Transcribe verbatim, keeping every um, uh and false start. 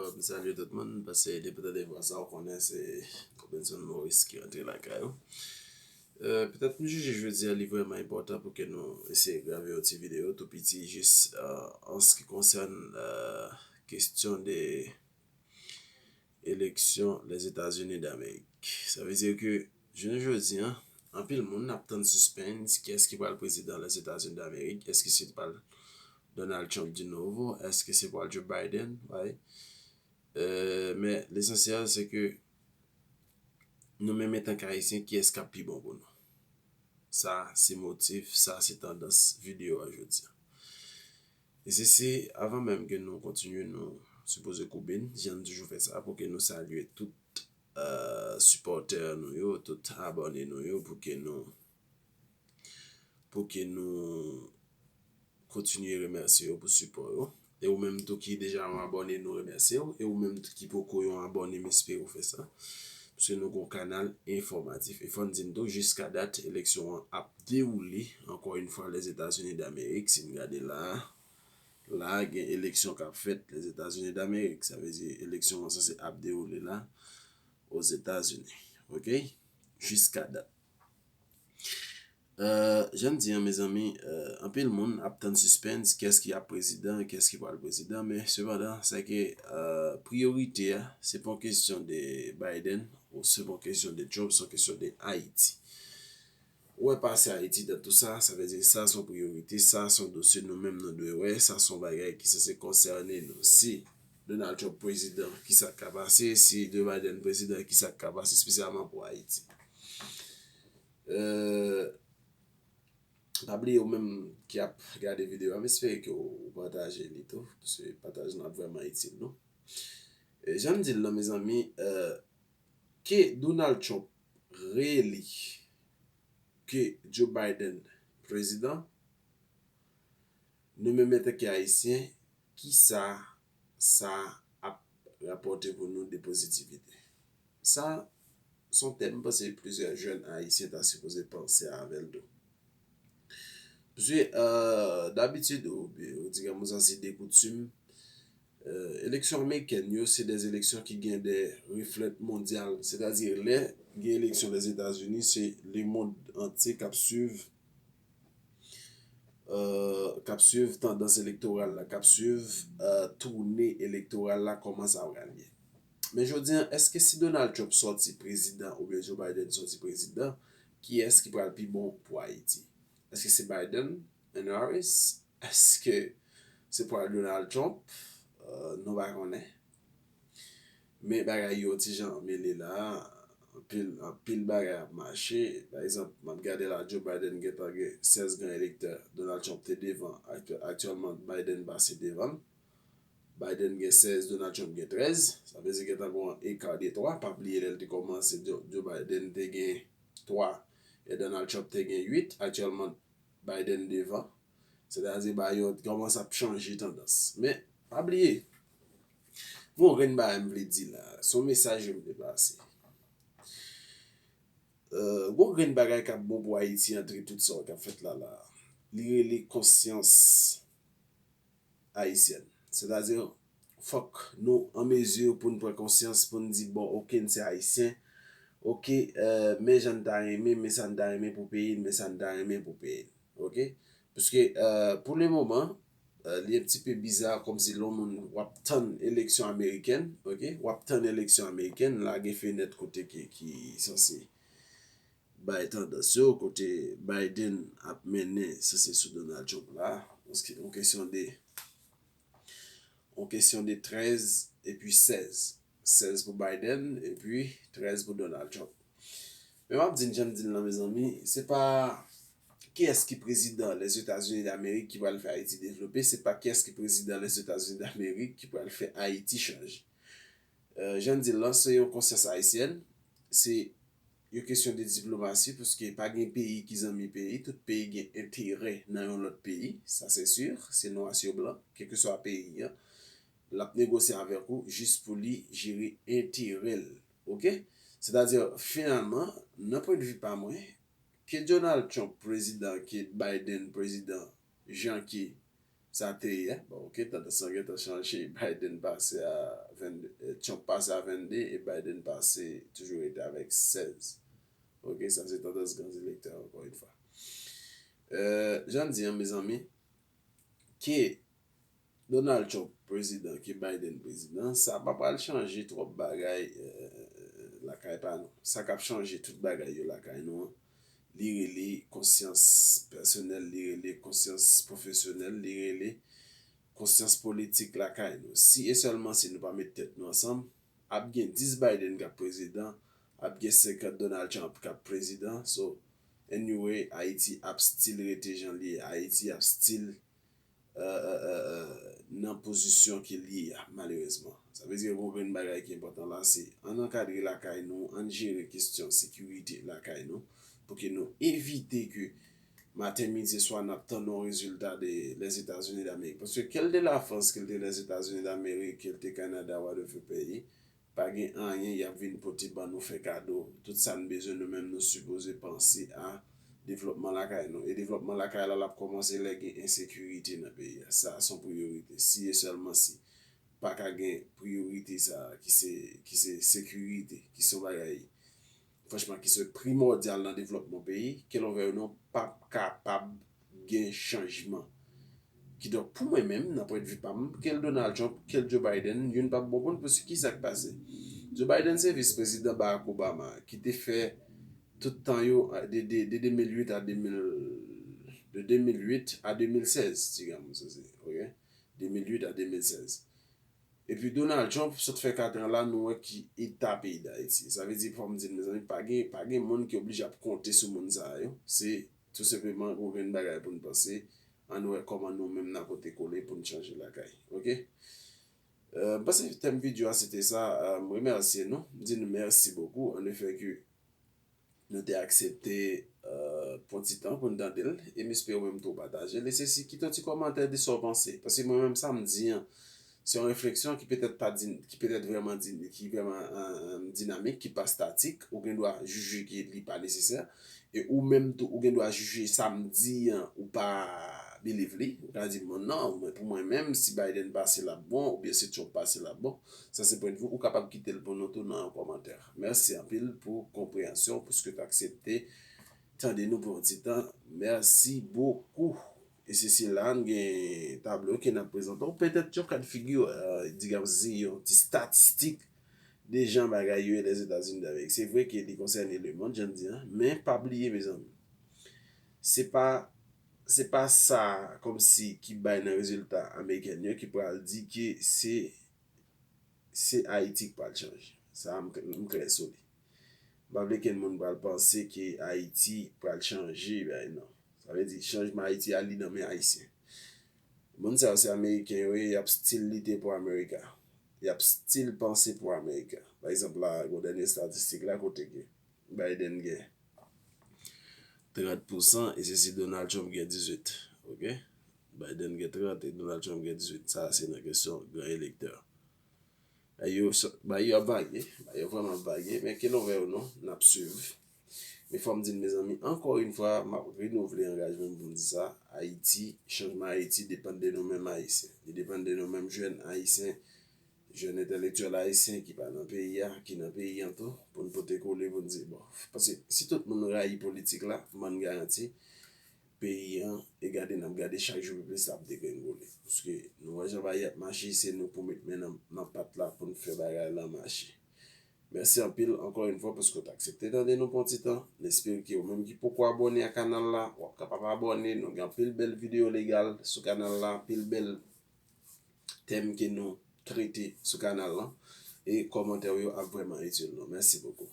M salye tout moun, paske depi w tande vwa sa, w konnen se Robinson Maurice ki rantre lakay ou. Euh, petèt m jije jodi a li vrèman enpòtan pou ke nou eseye grave yon ti videyo tou piti, jis euh, an se ki konsène euh, kesyon de eleksyon Lèzetazini Damerik. Sa vle di ke jounen jodi a, anpil moun ap tann sispens kiyès ki pral prezidan Lèzetazini Damerik. Èske se pral Donald Trump de nouvo? Èske se pral Joe Biden? Right? Euh, men lesansyèl se ke nou menm antanke Ayisyen, kiyès k ap pi bon pou nou? Sa se motif, sa se tandans videyo a jodi a. E se, se avan menm ke nou kontinye, nou sipoze koube n, jan n toujou fè sa, pou ke nou salye tout euh, sipòtè nou yo, tout abòne nou yo, pou ke nou pou ke nou kontinye remèsye yo pou sipò yo. E ou menm tou ki deja yon abòne, nou remèsye w. E ou menm tou ki poko yon abòne, m espere w fè sa. Paske nou gon kanal enfòmatif. E fò n di n tou, jiska dat, eleksyon an ap dewoule, ankò yon fwa, Lèzetazini Damerik. Si n gade la, la gen eleksyon k ap fèt Lèzetazini Damerik. Sa vle di eleksyon an sanse ap dewoule la, Ozetazini. Ok? Jiska dat. Euh, jan m di an, mezanmi, euh, anpil moun ap tann sispens kiyès ki ap prezidan, kiyès ki pral prezidan, men sepandan, sa ke euh, priyorite a, se pa yon kesyon de Biden, ou se pa yon kesyon de Trump, se yon kesyon de Ayiti. Ou wè pase Ayiti dan tou sa, sa vle di sa se yon priyorite, sa se yon dosye nou menm nou dwe wè, sa se yon bagay ki sanse konsène nou. Si Donald Trump prezidan, kisa k ka pase? Si Joe Biden prezidan, kisa k ka pase espesyalman pou Ayiti? Euh, pa bliye ou menm ki ap gade videyo a, m espere ke w pataje li tou, paske pataj lan ap vrèman itil nou. E jan m di l lan, mezanmi, euh, ke Donald Trump reeli, ke Joe Biden prezidan, nou menm antanke Ayisyen, kisa sa ap rapòte pou nou de pozitivite? Sa se yon tèm m panse plizyè jèn Ayisyen ta sipoze panse avè l tou. Paske euh, dabitid, ou, ou di granmoun sa se de koutim, euh, eleksyon amerikèn yo se de eleksyon ki gen de reflèt mondyal. Sètadi lè gen eleksyon Lèzetazini, se lemonn antye k ap swiv euh, k ap swiv tandans elektoral la, k ap swiv euh, toune elektoral la, kòman sa pral ye. Men jodi a, èske si Donald Trump sòti prezidan oubyen Joe Biden sòti prezidan, kiyès ki pral pi bon pou Ayiti? Èske se Biden and Harris? Èske se pral Donald Trump? Euh, nou pa konnen. Men bagay yo ti jan mele la, anpil, anpil bagay ap mache. Pa egzanp, m ap gade la, Joe Biden gentan gen sèz gran elektè, Donald Trump te devan, aktyè-, aktyèlman Biden pase devan l. Biden gen sèz, Donald Trump gen trèz. Sa vle di gentan gen yon eka de twa. Pa bliye lè l te kòmanse, Joe, Joe Biden te gen twa e Donald Trump te gen uit. Aktyèlman, Biden devan. Sètadi bagay yo kòmanse ap chanje tandans. Men, pa bliye, gon grenn bagay m vle di la. Se yon mesaj yo m vle pase. Euh, gon grenn bagay k ap bon pou Ayiti antre tout sa k ap fèt la la. Li rele konsyans ayisyèn. Sètadi, fòk nou an mezi pou n pran konsyans, pou n di, bon, oke, n se Ayisyen. Oke, euh, men jan n ta renmen, men sa n ta renmen pou peyi n, men sa n ta renmen pou peyi n. Oke? Paske, euh, pou le moman, euh, li yon ti pe biza, kòmsi lè yon moun w ap tann eleksyon amerikèn, oke? W ap tann eleksyon amerikèn, lage fenèt kote ki, ki sanse bay tandans yo, kote Biden ap mennen, sa se sou Donald Trump la. Paske yon kesyon de, yon kesyon de trèz epi sèz. Sèz pou Biden, epi trèz pou Donald Trump. Men m ap di n, jan m di n lan, mezanmi, se pa kiyès ki prezidan Lèzetazini Damerik ki pral fè Ayiti devlope, se pa kiyès ki prezidan Lèzetazini Damerik ki pral fè Ayiti chanje. Euh, jan m di l lan, se yon konsyans ayisyèn, se yon kesyon de diplomasi, paske pa gen peyi ki zanmi peyi, tout peyi gen enterè nan yon lòt peyi, sa se si, se nwa si blan, kèlkeswa peyi an, l ap negosye avèk ou jis pou li jere enterè l, oke? Sètadi, finalman, nan pwennvi pa mwen, ke Donald Trump prezidan, ke Biden prezidan, jan ke Sa te yè, bon, ok, tandans lan gentan chanje, Biden pase a vennde, eh, Trump pase a vennde e Biden pase, toujou rete avèk sèz. Ok, sa se tandans gran elektè, ankò yon fwa. Eh, jan m di an, mezanmi, ke Donald Trump prezidan, ke Biden prezidan, sa pa pral chanje twòp bagay, eh, lakay pa nou. Sa k ap chanje tout bagay yo lakay nou an, li rele konsyans pèsonèl, li rele konsyans pwofesyonèl, li rele konsyans politik lakay nou. Si e sèlman si nou pa met tèt nou ansanm, ap gen dis Biden k ap prezidan, ap gen senkant Donald Trump k ap prezidan. So, anyway, Ayiti ap still rete jan li ye. Ayiti ap still, euh, euh, euh, euh, nan pozisyon ke li ye a, malerezman. Sa vle di gen yon grenn bagay ki enpòtan la, se ann ankadre lakay nou, ann jere kesyon sekirite lakay nou, pou ke nou evite ke maten, midi, swa, n ap tann yon rezilta de Lèzetazini Damerik. Paske ke l te Lafrans, ke l te Lèzetazini Damerik, ke l te Kanada, whatever peyi, pa gen anyen y ap vin pote ban nou fè kado. Tout sa n bezwen, nou menm, nou sipoze panse a devlòpman lakay nou. E devlòpman lakay la, l ap kòmanse lè gen ensekirite nan peyi a. Sa, se yon priyorite. Si e sèlman si pa ka gen priyorite sa a, ki se, ki se sekirite, ki se yon bagay, franchman, ki se primòdyal nan devlòpman peyi, ke l ouvè yo non, p ap kapab gen chanjman. Kidonk, pou mwen menm, nan pwennvi pa m, ke l Donald Trump, ke l Joe Biden, youn p ap bon pou n, paske ki sa k pase? Joe Biden se vis prezidan Barack Obama, ki te fè tout tan yo, de, de, de de mil uit a de mil, de de mil uit a de mil sèz, ti granmoun, sa se, ok? De mil uit a de mil sèz. Epi Donald Trump sot fè kat an la, nou wè ki eta peyi Dayiti. Sa vle di, fò m di n, mezanmi, pa gen, pa gen moun ki oblije ap konte sou moun sa yo. Se tou senpleman yon grenn bagay pou n panse. Ann wè kòman nou menm n a pote kole pou n chanje lakay. Ok? Euh, m panse tèm videyo a se te sa. Euh, m remèsye nou. M di nou mèsi bokou. An efè ke nou te aksepte, euh, pran ti tan pou n tande l, e m espere w menm tou w pataje l. E se si, kite yon ti kòmantè de sa w panse. Paske mwen menm sa m di an, se yon refleksyon ki petèt pa di, ki petèt vrèman di, ki vrèman, euh, dinamik, ki pa statik. Ou gen dwa jije ke li pa nesesè. E ou menm tou, ou gen dwa jije sa m di an, ou pa believe li. Ou ka di, "Bon, non, mwen, pou mwen menm, si Biden pase l ap bon, oubyen si Trump pase l ap bon." Sa se pwennvi w, ou kapab kite l pou nou tou nan yon kòmantè. Mèsi anpil pou konpreyansyon, pou ske w aksepte tande nou pou yon ti tan. Mèsi bokou. E se sila, n gen tablo ke n ap prezante w. Petèt yon kad figi, euh, di gap zi, yon ti statistik de jan bagay yo ye Lèzetazini Damerik. Se vre ke li konsène lemonn, jan n di an, men pa bliye, mezanmi. Se pa, se pa sa kòmsi ki bay nan rezilta amerikèn yo ki pral di ke se, se Ayiti k pral chanje. Sa a, m, m klè sou li. M pa vle kenn moun pral panse ke Ayiti pral chanje, bay non. Sa vle di, chanjman Ayiti a, li nan men Ayisyen. Moun sa yo se Ameriken yo ye, y ap still lite pou America. Y ap still panse pou America. Pa egzanp, la, gon dènye estatistik la, kote ke Biden gen trant pousan, e se si Donald Trump gen dizuit. Ok? Biden gen trant e Donald Trump gen dizuit. Sa, se nan kesyon gran elektè. Bagay yo, bagay yo ap varye. Bagay yo vrèman ap varye. Men ke l ouvè ou non, n ap swiv. Men fò m di n, mezanmi, ankò yon fwa, m ap renouvle angajman m pou m di sa. Ayiti, chanjman Ayiti depann de nou menm Ayisyen. Li depann de nou menm jèn Ayisyen, jèn entèlektyèl Ayisyen ki pa nan peyi a, ki nan peyi an tou, pou n pote kole, pou n di, bon, paske si tout moun rayi politik la, ban n garanti, peyi an, e gade n ap gade chak jou pi plis l ap degrengole. Paske nou wè jan bagay ap mache, se nou pou met men nan, nan pat la pou n fè bagay lan mache. Mèsi anpil, ankò yon fwa, paske w t aksepte tande nou pou yon ti tan. N espere ke ou menm ki poko abòne a kanal la, w ap kapab abòne. Nou gen anpil bèl videyo legal sou kanal la, anpil bèl tèm ke nou trete sou kanal lan. E kòmantè w yo ap vrèman itil nou. Mèsi bokou.